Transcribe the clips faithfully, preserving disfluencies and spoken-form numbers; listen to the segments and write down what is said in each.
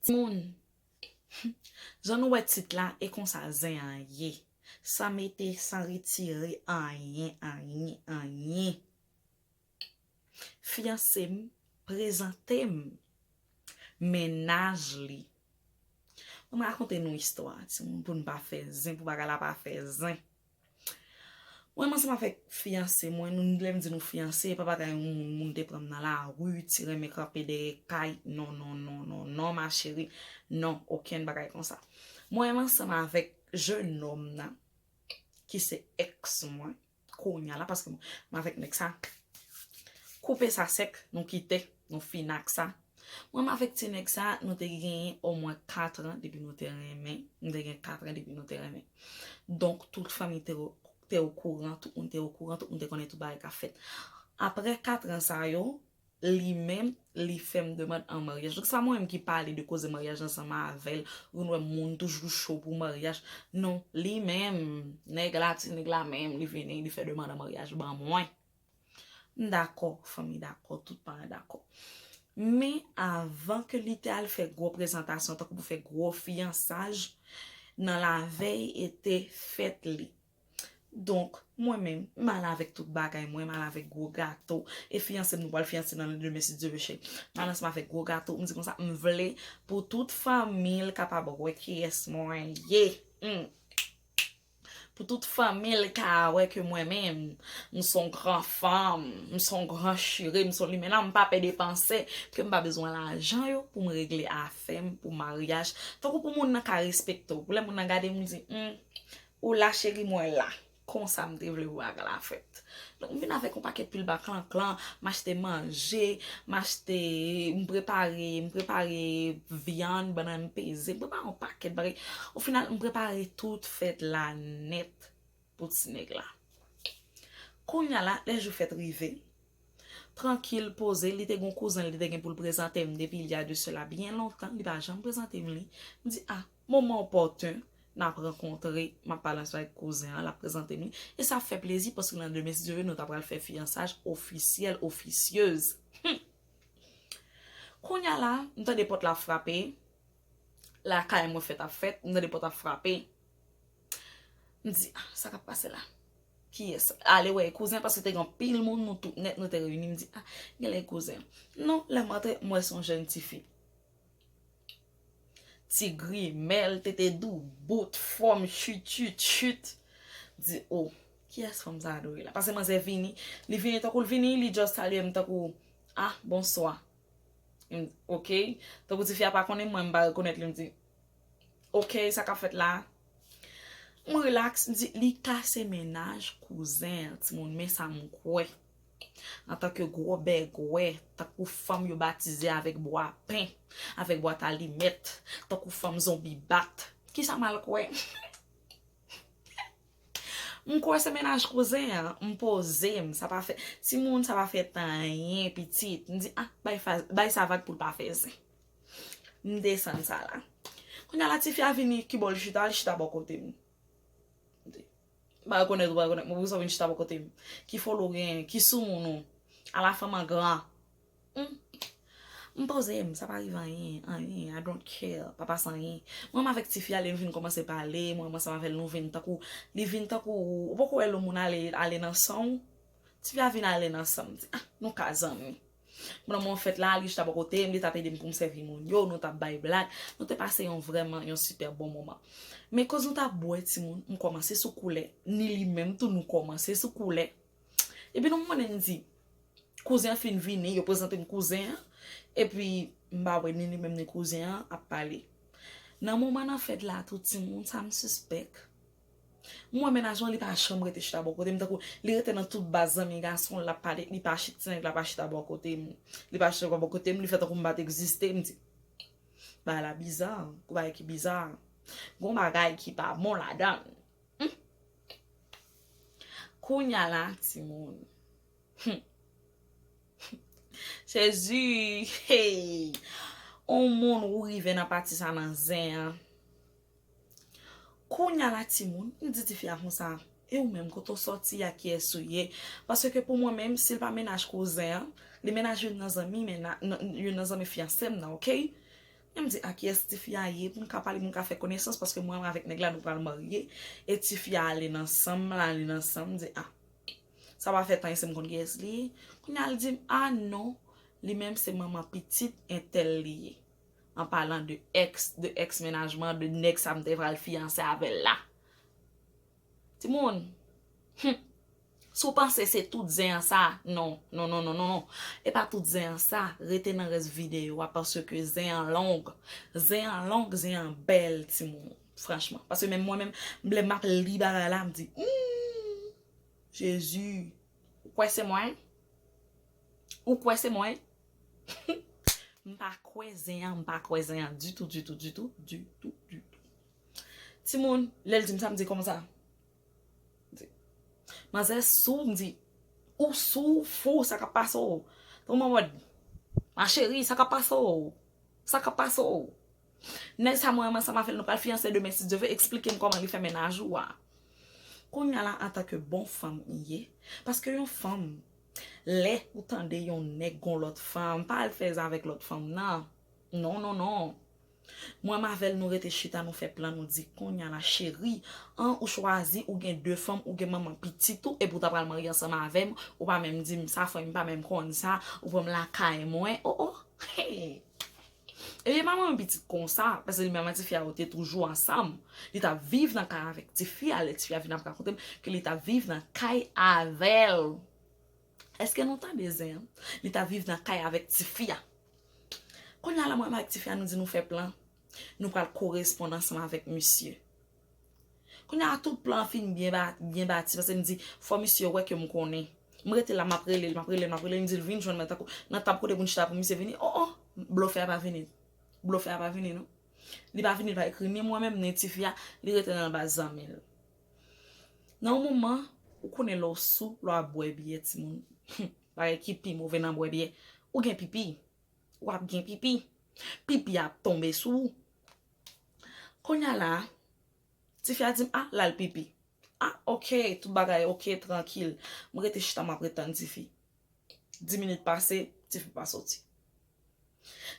Moun, jan nou wè tit la, e konsa zen an ye. San mete, san retire, anyen, anyen, anyen. Fiyanse m prezante m mennaj li. Mwen rakonte nou istwa, timoun, pou n pa fè zen, pou bagay la pa fè zen. Mwen, m ansanm avèk fiyanse mwen, nou, lè m di nou fiyanse, e pa bagay yon moun, moun te pran m nan lari, ti renmen kanpe dèyè kay. Non, non, non, non, non, ma chérie. Non, okenn bagay konsa. Mwen, m ansanm avèk jennonm nan, ki se èks mwen, kounye a la, paske m avèk nèg sa, koupe sa sèk, nou kite, nou fini ak sa. Mwen, m avèk ti nèg sa, nou te genyen omwen kat an depi nou te renmen. Nou te gen kat an depi nou te renmen. Donk, tout fanmi te, te okouran, tout moun te okouran, tout moun te konnen tout bagay k ap fèt. Apre kat an sa yo, li menm, li fè m demann an maryaj. Donk, se pa mwen menm ki pale de koze maryaj ansanm avè l. Ou konn wè moun toujou cho pou maryaj. Non, li menm, nèg la, ti nèg la menm, li vini, li fè demann an maryaj ban mwen. M dakò, fanmi dakò, tout paran dakò. Men avan ke li te al fè gwo prezantasyon, tankou pou fè gwo fiyansaj, nan lavèy e te fèt li. Donk, mwen menm, m al avèk tout bagay mwen, m al avèk gwo gato. E fiyanse m, nou pral fiyanse nan lendemen, si Dye ve, cheri. M al ansanm avèk gwo gato, m di konsa, m vle pou tout fanmi l kapab wè kiyès mwen ye. Hmm. Pou tout fanmi l ka wè ke mwen menm, m se yon gran fanm, m se yon gran chire, m se yon limena, m pa pè depanse, ke m pa bezwen lajan yo pou m regle afè m, pou maryaj. Tankou pou moun nan ka respekte w, pou lè moun nan gade m, di, hmm, ou la cheri, mwen la. Konsa m te vle pou bagay la fèt. Donk, m vin avèk yon pakèt pil ba klanklan, m achte manje, m achte, m prepare, m prepare vyann, bannann peze, m prepare yon pakèt bagay. Ofinal, m prepare tout fèt la nèt pou ti nèg la. Kounye a la, lè jou fèt rive, trankil, poze, li te gen yon kouzen l, li te gen pou l prezante m depi il y a de cela byen lontan, li pa janm prezante m li. M di, ah, moman opòten, n ap rankontre, m ap pale ansanm avèk kouzen an, l ap prezante m li. E sa fè plezi, paske nan demen, si Dye ve, nou ta pral fè fiyansaj ofisyèl, ofisyez. Hmm. Kounye a la, m tande pòt la frape, lakay mwen fèt ap fèt, m tande pòt ap frape. M di, ah, sa k ap pase la? Kiyès? Ale wè kouzen, paske te gen anpil moun, nou tout nèt, nou te reyini. M di, ah, genlè kouzen. Non, lè m antre, m wè se yon jèn tifi. Ti grimèl, tete doubout, fòm, chit, chit, chit. M di, oh, kiyès fanm sa a dwe la? Paske manzè vini, li vini tankou l vini, li just salye m tankou, ah, bonswa. M, ok. Tankou tifi a pa konnen mwen, m pa rekonèt li, m di, ok, sa k ap fèt la? M rilaks, m di, li ka se mennaj kouzen an, timoun, men sa m kwè. Antanke gwo bègwè, tankou fanm yo batize avèk bwa pen, avèk bwat alimèt, tankou fanm zonbi bat. Kisa m al kwè? M kwè se mennaj kouzen an, m poze m, sa pa fè, timoun, sa pa fè anyen, pitit. M di, ah, bay, bay sa vag pou l pa fè zen. M desann sa la. Kounye a la, tifi a vini, ki bò l chita, li chita bò kote m. M pa rekonèt ou pa rekonèt mwen, poukisa w vin chita bò kote m? Ki fòl ou genyen? Ki soumoun ou? Ala fanm an gran. Hmm. M poze m, sa pa rive anyen, anyen, I don't care, pa pase anyen. Mwen menm avèk tifi a, lè nou vin kòmanse pale, mwen menm ansanm avè l, nou vin tankou, li vin tankou, ou poko wè lè moun ale, ale nan san w? Tifi a vin ale nan san m, di, ah, nou ka zanmi. Pandan mwen fèt la, li chita bò kote m, li t ap ede m pou m sèvi moun yo, nou t ap bay blag, nou te pase yon vrèman yon sipè bon moman. Men koz nou t ap bwè timoun, m kòmanse sou koulè, ni li menm tou nou kòmanse sou koulè. Epi nan moman m di, kouzen an fin vini, yo prezante m kouzen an, epi m pa wè ni li menm ni kouzen an ap pale. Nan moman nan fèt la tou timoun, sa m sispèk. M wè mennaj mwen, li pa janm rete chita bò kote m, tankou li rete nan tout baz zanmi gason l ap pale, li pa chita, ti nèg la pa chita bò kote m. Li pa chita bò kote m, li fè tankou m pa t egziste, m di, bagay la biza, gon bagay ki biza, gon bagay ki pa bon ladan l. Hmm. Kounye a la, timoun. Hmm. Jezi, hey! On moun ou rive nan pati sa nan zen an. Kounye a la timoun, m di tifi a konsa, e ou menm kote w sòti a, kiyès ou ye? Paske pou mwen menm, si l pa mennaj kouzen an, li mennaj youn nan zanmi, mena-, nan, youn nan zanmi fiyanse m nan, ok? M di, a, kiyès tifi a ye pou m ka pale, pou m ka fè konesans, paske mwen avèk nèg la nou pral marye, e tifi a ale nan san m, l ale nan san m, m di, a, sa pa fè tan, se m konn kiyès li ye. Kounye a l di m, a non, li menm se manman pitit entèl li ye. An palan de ex, de ex mennaj mwen, de nèg sa m te pral fiyanse avè l la. Timoun, hmm, si w panse se tout zen an sa, non, non, non, non, non, non. E pa tout zen an sa, rete nan rès videyo a, paske zen an long. Zen an long, zen an bèl, timoun. Franchman. Paske menm mwen menm, lè m ap li bagay la, m di, hmm, Jezi, ou kwè se mwen? Ou kwè se mwen? M pa kwè zen an, m pa kwè zen an ditou, ditou, ditou, ditou, ditou. Timoun, lè l di m sa, m di, kòman sa? M di, manzè sou, m di, ou sou, fou, sa k ap pase w? Tankou m anmòd, ma chérie, sa k ap pase w? Sa k ap pase w? Nèg sa mwen renmen ansanm avè l, nou pral fiyanse demen, si Dye vle, eksplike m kòman li fè mennaj ou a. Kounye a la, antanke bon fanm m ye, paske yon fanm, lè ou tande yon nèg gon lòt fanm, pa al fèzè avèk lòt fanm nan. Non, non, non. Mwen m avè l, nou rete chita, nou fè plan, nou di, kounye a la, cheri, an, ou chwazi, ou gen de fanm, ou gen manman pitit ou, epi ou ta pral marye ansanm avè m, ou pa menm di m sa, frè m pa menm konn sa, ou pran m lakay mwen, o, o, hey. Ebyen, manman pitit konsa, paske li menm ak tifi a yo te toujou ansanm. Li t ap viv nan kay avèk tifi a, lè tifi a vin ap rakonte m ke li t ap viv nan kay avè l. Èske nou tande zen an? Li t ap viv nan kay avèk tifi a. Kounye a la, mwen avèk tifi a, nou di nou fè plan. Nou pral koresponn ansanm avèk misye. Kounye a tout plan an fin byen ba-, byen bati, paske m di, fò misye wè ke m konnen. M rete la, m ap rele l, m ap rele l, m ap rele l, m di l vin jwenn mwen tankou nan tab kote pou n chita pou misye vini. O, o, blofè a pa vini. Blofè a pa vini, non. Li pa vini, li pa ekri ni mwen menm, ni tifi a, li rete nan baz zanmi l. Nan yon moman, ou konnen lè w sou, lè w ap bwè byè, timoun. Bagay ki pi move nan bwè byè, ou gen pipi. W ap gen pipi. Pipi a ap tonbe sou ou. Kounye a la, tifi a di m, a, l al pipi. A, oke, tout bagay oke, trankil. M rete chita, m ap ret tann tifi. Dis minit pase, tifi pa soti.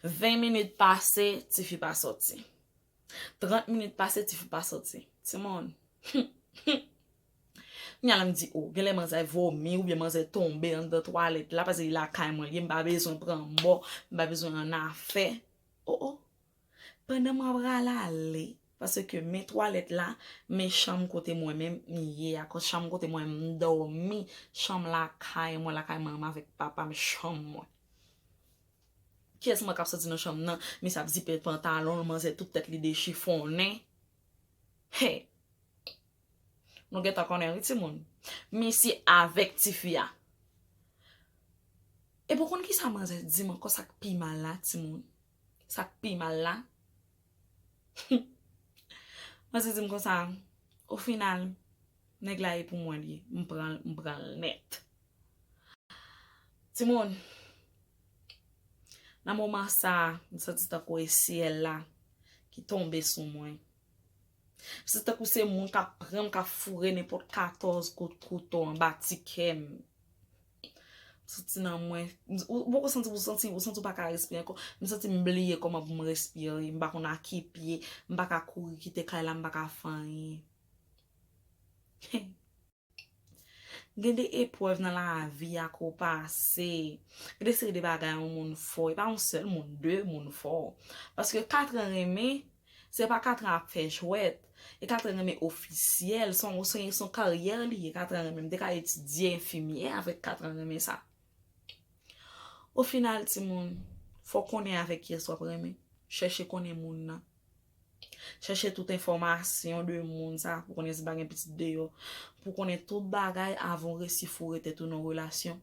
Ven minit pase, tifi pa soti. Trant minit pase, tifi pa soti. Timoun. Kounye a la m di, o, genlè manzè vomi oubyen manzè tonbe anndan twalèt la, paske lakay mwen li ye, m pa bezwen pran bò, m pa bezwen ann afè. O, o. Pandan m ap pral ale, paske men twalèt la, men chanm kote mwen menm m ye a, kot chanm kote mwen m dòmi, chanm lakay mwen, lakay manman m avèk papa m, chanm mwen. Kiyès mwen k ap soti nan chanm nan? Misye ap zipe pantalon l, manzè tout tèt li dechifonnen. Hey! Nou gentan konnen wi, timoun. Misye avèk tifi a. Epi w konn kisa manzè di m ankò, sa k pi mal la, timoun? Sa k pi mal la? Manzè di m konsa, o final, nèg la e pou mwen li ye. M pran l, m pran l nèt. Timoun, nan moman sa a, m santi tankou e syèl la ki tonbe sou mwen. M santi tankou se moun k ap pran m, k ap foure nenpòt katòz kout kouto anba ti kè m. M santi nan mwen, ou, ou poko santi, ou santi, ou santi ou pa ka respire ankò. M santi m bliye kòman pou m respire, m pa konn a ki pye, m pa ka kouri kite kay la, m pa ka fè anyen. Gen de eprèv nan lavi a ke w pase. Gen de seri de bagay yon moun fè w. E pa yon sèl moun, de moun fè w. Paske Katran renmen, se pa Katran ap fè jwèt. E Katran renmen ofisyèl. Se yon, se yon, se yon karyè li ye, Katran renmen. M te ka etidye enfimyè avèk Katran renmen sa. O final, timoun, fò w konnen avèk kiyès w ap renmen. Chèche konnen moun nan. Chèche tout enfòmasyon de moun sa pou konnen si l pa gen pitit deyò. Pou konnen tout bagay avan w resi foure tèt ou nan relasyon.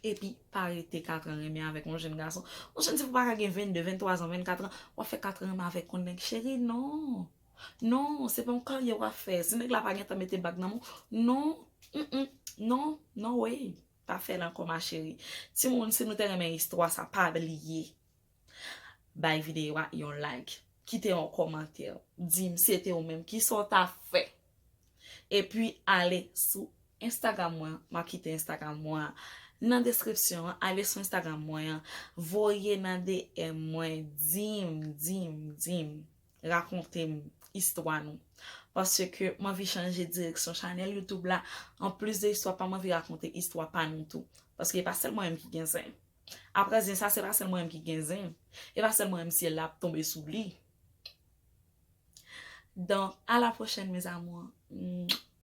Epi, pa rete Katran renmen avèk yon jèn gason. Yon jèn ti fi pa ka gen vennde, venntwa zan, vennkat an, w ap fè Katran renmen avèk yon nèg. Cheri, non. Non, se pa yon karyè w ap fè. Si nèg la pa gentan mete bag nan men w, non. Mm, mm, non, no way. Pa fè l ankò, ma chérie. Timoun, si nou te renmen istwa sa, pa bliye. Bay videyo a yon like. Kite yon kòmantè. Di m si se te ou menm, kisa w ta fè. Epi ale sou Instagram mwen. M ap kite Instagram mwen nan deskripsyon an, ale sou Instagram mwen an, voye nan D M mwen, di m, di m, di m, rakonte m istwa nou. Paske m anvi chanje direksyon chanèl YouTube la. Anplis de istwa pa m, m anvi rakonte istwa pa nou tou. Paske e pa sèl mwen menm ki gen zen. Apre zen sa, se pa sèl mwen menm ki gen zen. E pa sèl mwen menm syèl la ap tonbe sou li. Donc, à la prochaine, mes amours.